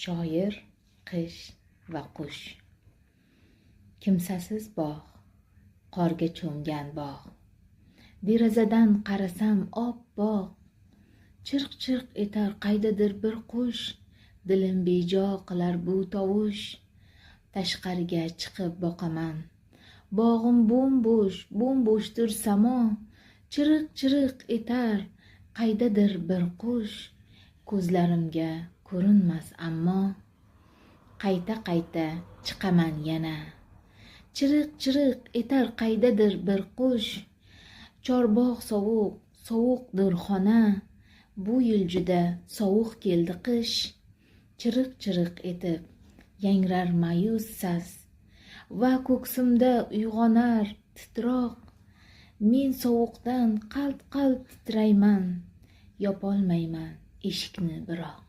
Shoir, qish va qush. Kimsasiz bog', qorga cho'mgan bog'. Derazadan qarasam oppoq. Chirq-chirq etar qaydadir bir qush. Dilim bejo qilar bu tovush. Tashqariga chiqib boqaman. Bog'im bo'm-bo'sh, bo'm-bo'shdir samo. Chiriq-chiriq etar qaydadir bir qush. Ko'zlarimga ko'rinmas ammo. Qayta-qayta chiqaman yana. Chiriq-chiriq etar qaydadir bir qush. Chorbog' sovuq, sovuqdir xona. Bu yil juda sovuq keldi qish. Chiriq-chiriq etib yangrar ma'yus sas va ko'ksimda uyg'onar titroq. Men sovuqdan qalt-qalt titrayman, yopolmayman eshikni biroq.